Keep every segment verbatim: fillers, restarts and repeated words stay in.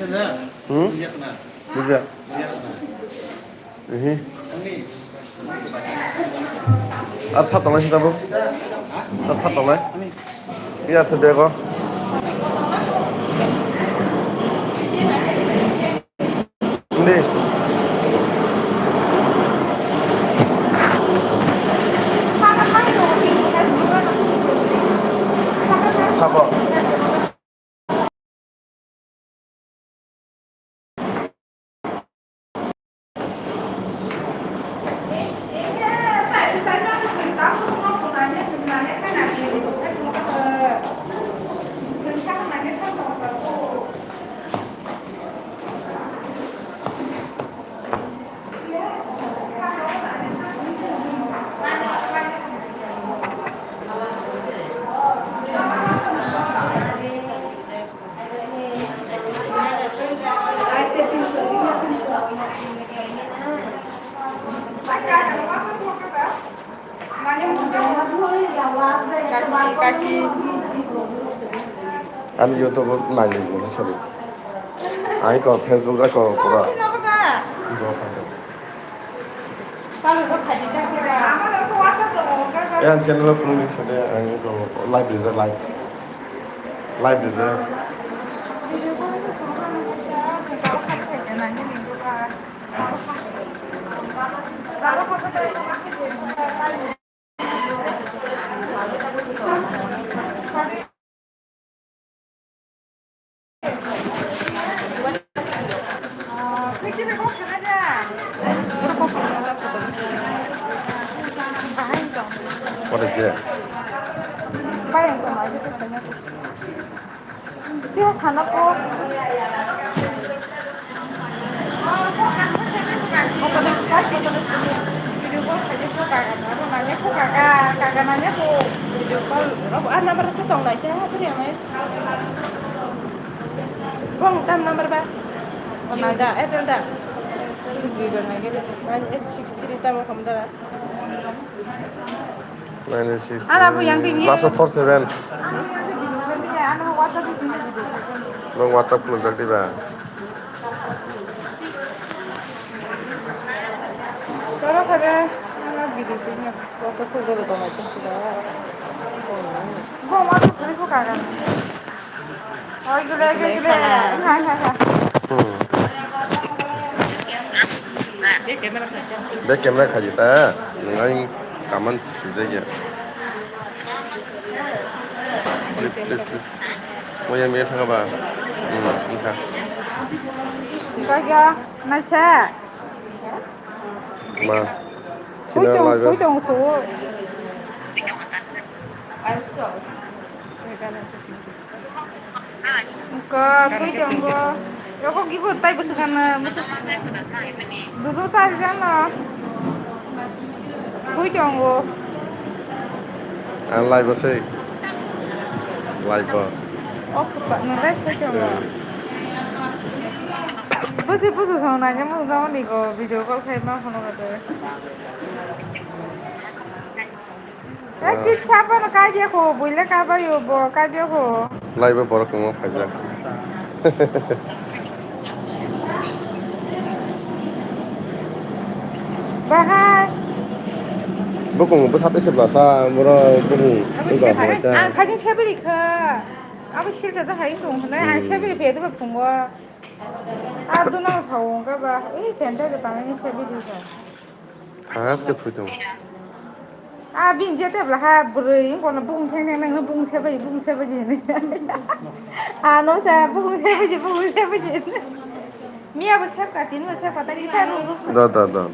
Hmm? Buja. Ehe. Ar sat tongnai sita bo. Ar sat tongnai. Iya se bego. Hindi. Sabo. Ani YouTube nai ni sabi. Ai ko Facebook ra ko pura. Yang channel phone ni sade ang ko live rijak live. Live rijak. What is it? Dia sana po. Video call khaidi ko kaga na, abo manya ko kaga, kaga manya ko video call. Abo a number ko tong lai te ha tuli amai. Bong tam number ba. Nai da, Airtel da. Two G ba nai gede. Nine eight six three tamo kam da. Nine eight six three. Last of four seven. Ano WhatsApp di sini. Nang WhatsApp khuluk jak di ba. Chalo khabe, ano video sini. WhatsApp khuluk jak di ba. Bo WhatsApp khuluk jak di. Oi, gule, gule, gule. Hai, hai, hai. Hmm. Be camera khaji ta, nang kaman sijaya. Flip, flip, flip. Mo yang me thanga ba. Hmm, wngkha. Wngkha ya, naisa. Ma. Thui tong, thui tong, thui. Ko, thui tong ko. Rokok gigu tai bwswk kana, bwswk. Dudu chari jana. Thui tong ko. Ang live o sei. Live o. O kwpa, nang live thui tong ko. Hmm. Bwswk bwswk song nai, mo jani ko video call khai ma phono kate. Eh, kisa phano kaibiya ko, buile kaibayo, bo kaibiya ko. Laiba borok kwbangma phaijak. Bahai. Bukung bwsa tei se blasa, boro bukung. Ang khaijing sebri kha. Abo silta ja hai tong hwnwi, ang sebri phe doba phungo. Abo no sao wngkha ba, ei center da tangwi sebri kha. Thas khe thwi tongo. A bini je tebla ha bwrwi wngkha no bukung theng theng nang bukung se bai bukung se bai di. A no sa bukung se bai di bukung se bai di. Miya bo sep ka tin bo sep ka ta kisa ru ru. Da da da.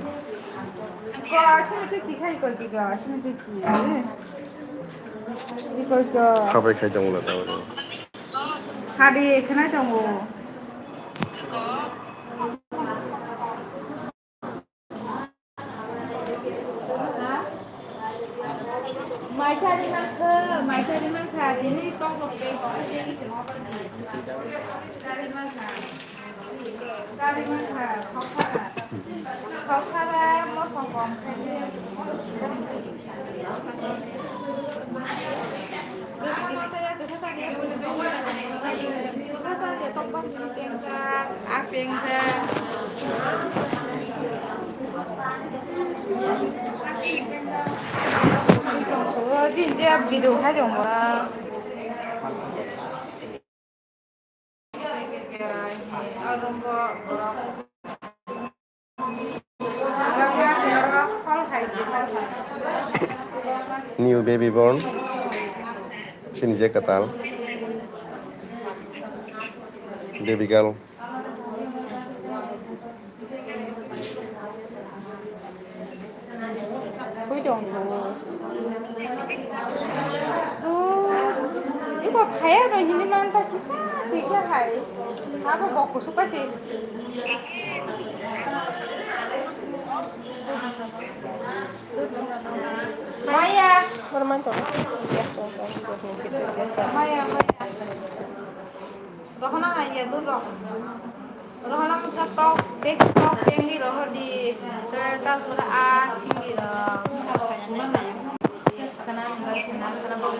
Ko asini ke tikhai ko ki ko asini ke ki. Iko ko. Sabai khai tongo la ta. Hadi khna tongo. Mai chari mankha, mai chari mankha, dini tong tong pe kok. Chari mankha. Chari mankha, khokha. Khokha, mosong kom. Kwsa masa ya, kwsa chari ya, kwsa chari ya, tokbak ni pengkha, Din je video hai dong ba. New baby born. Chini je katal. Baby girl. Koi tong tong. Tu, iko khaya no hini man ta kisa, kisa hai. Abo bok kusuk kasi. Maya. Maya, maya. Rohona nai ya, dur roh. Rohona mukha tok, des tok, pengwi rohor di. Ke ta pura a singwi roh. Kana mukha kana kana bok.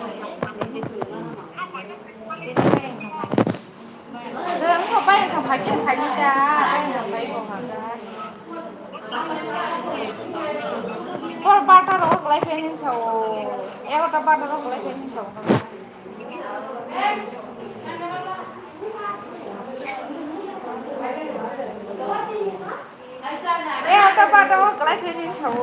Sengko bai song phai khe phai ni ta, bai song phai bo ha. Por barta rok lai phe ni sao. Egarota barta rok lai phe ni sao. Egarota barta rok lai phe ni sao.